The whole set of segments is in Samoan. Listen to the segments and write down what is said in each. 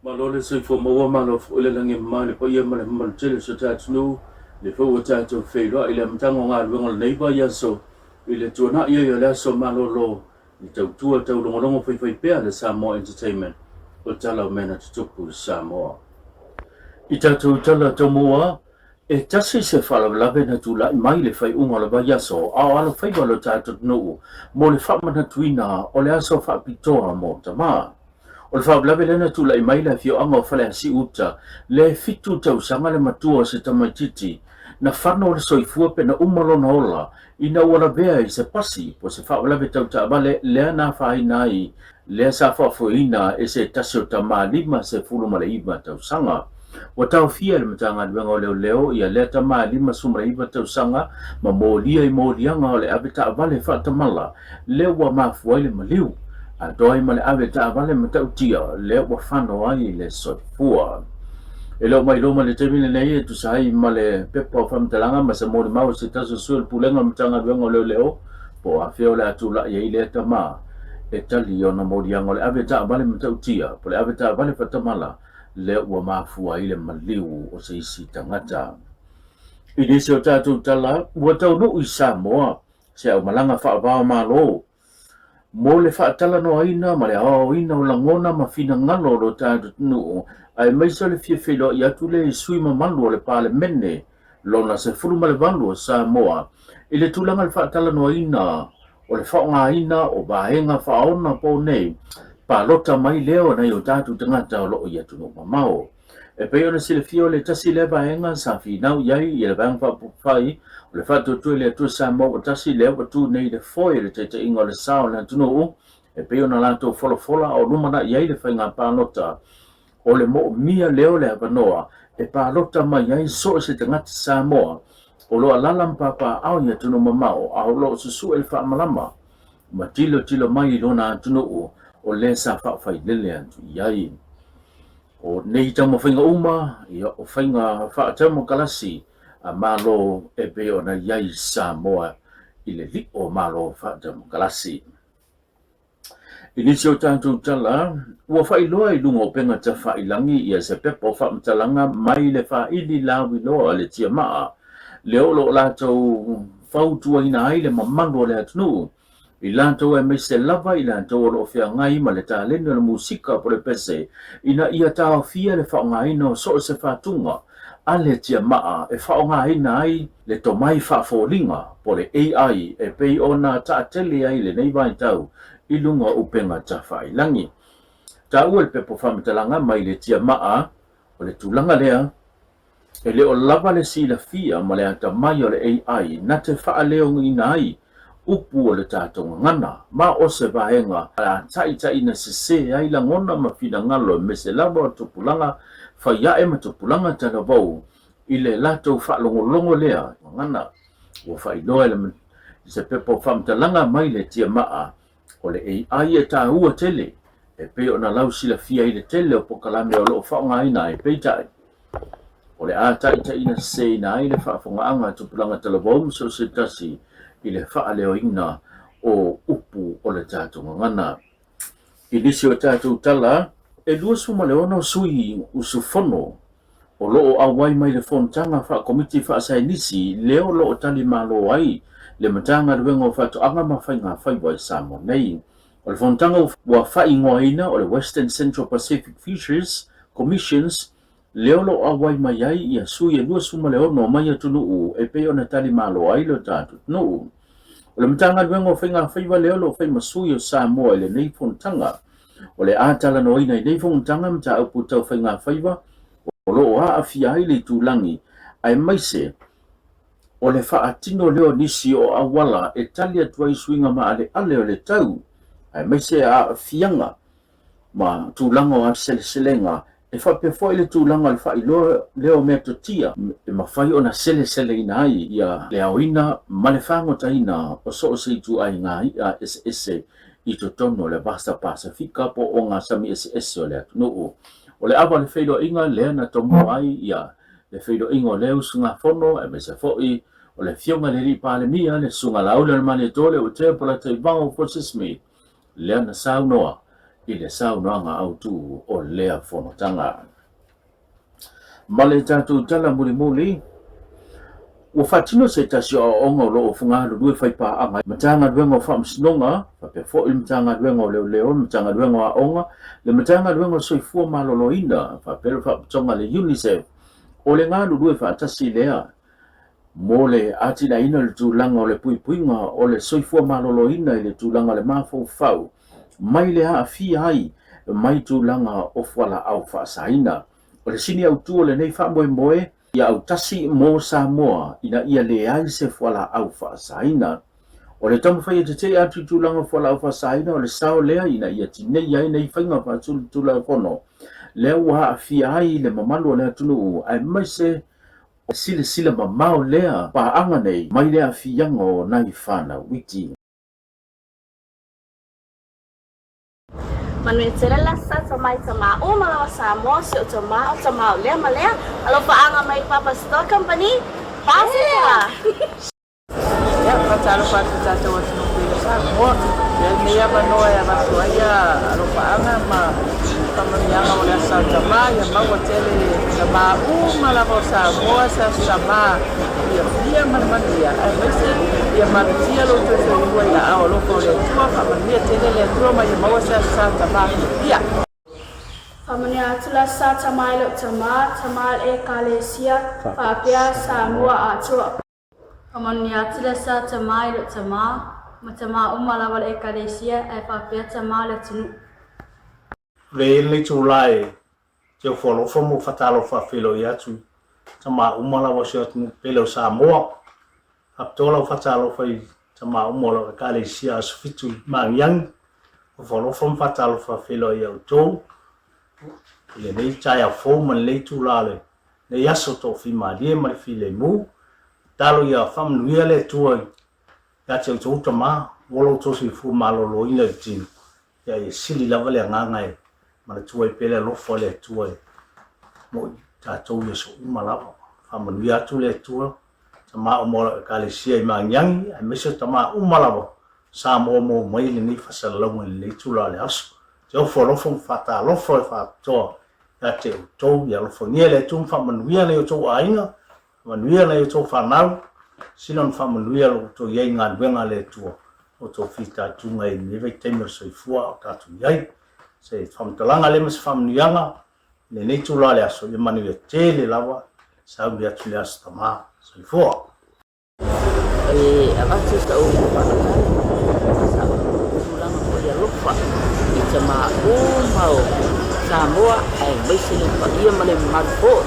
Malo le soifua maua, malo foi le lagi e mama i le paia ma le mamalu tele o si o ta atunuu, le foi ua tatou feiloai i le amataga o galuega o lenei vaiaso i le tuanai ai o le aso malolo i le tautua taulogologo faifaipea a le Samoa Entertainment o tala o mea na tutupu i Samoa. I tatou tala taumua, e tasi se faalavelave na tulai mai i le faaiuga o le vaiaso a o alofaiva lo tatou atunuu mo le faamanatuina o le aso faapitoa mo tama. O le faalavelave lea na tulai mai i le afioaga o Faleasiu-uta, lea e fitu tausaga le matua o se tamaitiiti na fano le soifua pe na uma lona ola ina ua lavea i se pasi po o se faalavelave tau taavale lea na afaina ai lea sa faafoeina e se tasi o tama 59 tausaga. Ua taofia e le Matagaluega o Leoleo ia lea tama 59 tausaga ma molia i moliaga o le ave taavale faatamala lea ua mafua ai le maliu, atoa ai ma le ave taavale matautia lea ua fano ai le soifua. E le o mailoa mai le taimi lenei e tusa ai ma le pepa o faamatalaga ma se molimau a se tasi o sui o le Pulega o le Matagaluega o Leoleo po o afea o le a tulai ai lea tama e tali i ona moliaga o le ave taavale matautia po o le ave taavale faatamala lea ua mafua ai le maliu o se isi tagata. I nisi o tatou tala, ua taunuu i Samoa se aumalaga faava-o-Malo mo le faatalanoaina ma le aoaoina o lagona ma finagalo o lo tatou atunuu, aemaise o le fia feiloai atu lea i sui mamalu o le Palemene lona 18 o Samoa i le tulaga o le faatalanoaina o le faaaogaina o vaega faaona po o nei palota mai lea o nai o tatou tagata o lo o i atunuu mamao. E pei ona silafia o le tasi lea vaega sa finau i ai le Vaega Faaupufai o le Faatuatua i le Atua Samoa ua tasi lea ua tu nei i le foe i le taitaiga o le sa o le atunuu e pei ona latou folafola a o lumanai ai le faiga palota o le moomia lea o le avanoa e palota mai ai so o se tagata Samoa o lo o alaala ma papaaao i atunuu mamao a o lo o susue le faamalama ma tilotilo mai i lona atunuu o lea sa faafailele atu i ai. O nei taumafaiga uma, ia, o faiga faatemokalasi a Malo e pei ona i ai Samoa i le lio Malo faatemokalasi. I nisi o tatou tala, ua faailoa i luga o upega tafailangi ia se pepa o faamatalaga mai le faili lauiloa a le tiamaa, lea o lo o latou fautuaina ai le mamalu o le atunuu i latou aemaise lava i latou o lo o feagai ma le taleni o le musika po o le pese ina ia taofia le faaaogaina o so o se faatuga a le tiamaa e faaaogaina ai le tomai faafoliga po o le AI e pei ona taatele ai lenei vaitau i luga o upega tafailangi. Taua le pepa faamatalaga mai le tiamaa o le tulaga lea, E le o lava le silafia ma le atamai o le AI na te faaleogiina ai upu o le tatou gagana, ma o se vaega a taitaiina sese ai lagona ma finagalo aemaise lava o tupulaga faiae ma tupulaga talavou i le latou faalogologo lea gagana ua faailoa e le se pepa o faamatalaga mai le tiamaa O le AI e taua tele, e pei ona lausilafia i le tele o pokalame o lo o faaaogaina ai. Peitai, o le a taitaiina seseina ai le faafogaaga a tupulaga talavou ma so o se tasi i le faaleoina o upu o le tatou gagana. I nisi o tatou tala, e 26 sui usufono o lo o auai mai le fonotaga faakomiti faasaenisi lea o lo o tali malo ai le Matagaluega o Faatoaga ma Faiga Faiva i Samoa nei. O le fonotaga ua faaigoaina o le Western Central Pacific Fisheries Commissions lea o lo o auai mai ai ia sui e 26 mai atunuu e pei ona tali malo ai lo tatou atunuu. O le Matagaluega o Faiga Faiva lea o lo o fai ma sui o Samoa i lenei fonotaga. O le a talanoaina i nei fonotaga mataupu tau faigafaiva o lo o aafia ai le itulagi, aemaise o le faatino lea o nisi o auala e tali atu ai i suiga maaleale o le tau, aemaise aafiaga ma tulaga o seleselega E faapea foi le tulaga o le faailoa lea o mea-totia e mafai ona seleseleina ai ia le aoina ma le fagotaina o so o se ituaiga iʻa eseese i totonu o le Vasa Pasefika po o ngā sami eseese o le atunuu. O le ava o le feiloaiga lea na tomoa ai ia le feiloaiga o lea usugafono aemaise foi o le Afioga i le Alii Palemia, le Susuga Laauli o le Malietoa, le Utea Polataivao Fosi Smith, lea na saunoa. i le saunoaga autu o lea fonotaga. Ma le tatou tala mulimuli, ua faatino se tasi o aoaoga o lo o galulue faipaaga ai Matagaluega o Faamasinoga, faapea foi le Matagaluega o Leoleo, le Matagaluega o Aoga, le Matagaluega o le Soifua Maloloina, faapea le Faalapotopotoga a le UNICEF. O le galulue faatasi lea mo le atinaeina o le tulaga o le puipuiga o le soifua maloloina i le tulaga o le mafaufau mai le aafia ai mai tulaga o fualaau faasaina. O le sini autu o lenei faamoemoe, ia autasi mo Samoa ina ia leai se fualaau faasaina. O le taumafai e tetee atu i tulaga o fualaau faasaina o le sao lea ina ia tineia ai nei faiga faasolitulafono lea ua aafia ai le mamalu o le atunuu aemaise o silasila mamao lea paaga nei mai le aafiaga o nai fanau iti. Manuia tele le Aso Sa Tama i Tama uma lava Samoa si ou tama o tama o lea ma lea alofaaga mai Papa Store Company Pasifika. Ia, faatalofa atu i tatou atunuu pele o Samoa. Ia, lenei avanoa e avatu ai alofaaga ma faamanuiaga o le Aso Sa Tama, ia maua tele tama uma lava o Samoa se Aso Tama fiafia ma le manuia, aemaise ia malutia lo outou soifua i aao alofa o le Atua. Faamanuia tele le Atua ma ia maua se Aso Sa Tama fiafia. Faamanuia atu le Aso Sa Tama i lou tama, tama o le Ekalesia, faapea Samoa atoa. Faamanuia atu le Aso Sa Tama i lou tama, ma tama uma lava o le Ekalesia, ae faapea tama o le atunuu. Avea ia lenei itula e te ofo alofa ma ou fatalofa feiloai atu i tamaa uma lava o si o atunuu pele o Samoa. Faapitoa lau fatalofa i tamaa uma o lau Ekalesia Aso Fitu i Maagiagi. Ofo alofa ma fatalofa feiloai ia outou i lenei taeao fou ma lenei itula o lenei aso toafimalie ma le filemu. Tatalo ia faamanuia le Atua ia te outou tamaa, ua lo outou soifua maloloina i le tino. Ia ia sili lava le agaga e manatua ai pea le alofa o le Atua e mo i tatou i aso uma lava. Faamanuia atu le Atua, tama uma o lau Ekalesia i Maagiagi, aemaise o tama uma lava Samoa maua mai lenei faasalalauga i lenei itula o le aso. Te ofo alofa ma faatalofa e faapitoa ia te outou, ia alofagia le Atua ma faamanuia nai outou aiga, Manuia nai outou fanau, sili ona faamanuia lo outou i ai i galuega a le Atua, lo outou fitaituga i lenei vaitaimi o le soifua a o tatou i ai. Se faamatalaga lea ma se faamanuiaga i lenei itula o le aso, ia manuia tele lava, sauni atu i le Aso Tama. Soifua. E avatu sa'u faafetai ma sa'u tulaga foi alofa i tamaa uma o Samoa aemaise le paia ma le mamalu foi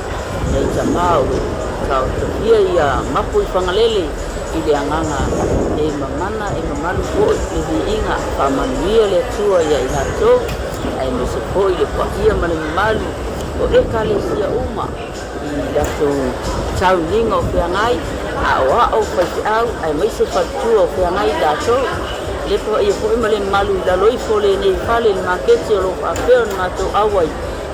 nai tamaa o lo o taotofia ia mapu i Fagalele i le agaga e mamana e mamalu foi le viiga faamanuia le Atua ia i latou aemaise foi le paia ma le mamalu o Ekalesia uma i latou sauniga o feagai, aoao, faifeau aemaise faletua o feagai i latou. Le paia foi ma le mamalu i lalo ifo o lenei fale i le maketi o lo o faapea ona matou auai,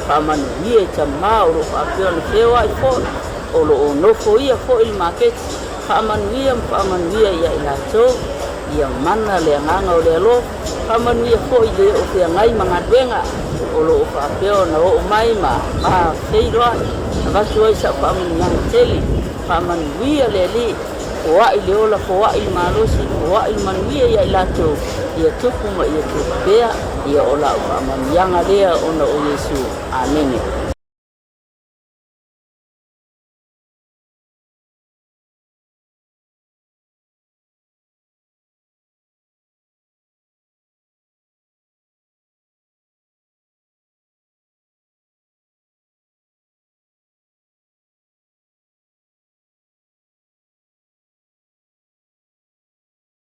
faamanuia i tama o lo o faapea ona feoai foi, o lo o nofoia foi le maketi, faamanuia ma faamanuia ia i latou, ia mana le agaga o le alofa. Faamanuia foi le o feagai ma galuega o lo o faapea ona oo mai ma feiloai, avatu ai sau faamanuiaga tele. Faamanuia le Alii, foai le ola, foai le malosi, foai le manuia ia i latou, ia tupu ma ia tupu pea, ia o lau faamanuiaga lea ona o Iesu. Amene.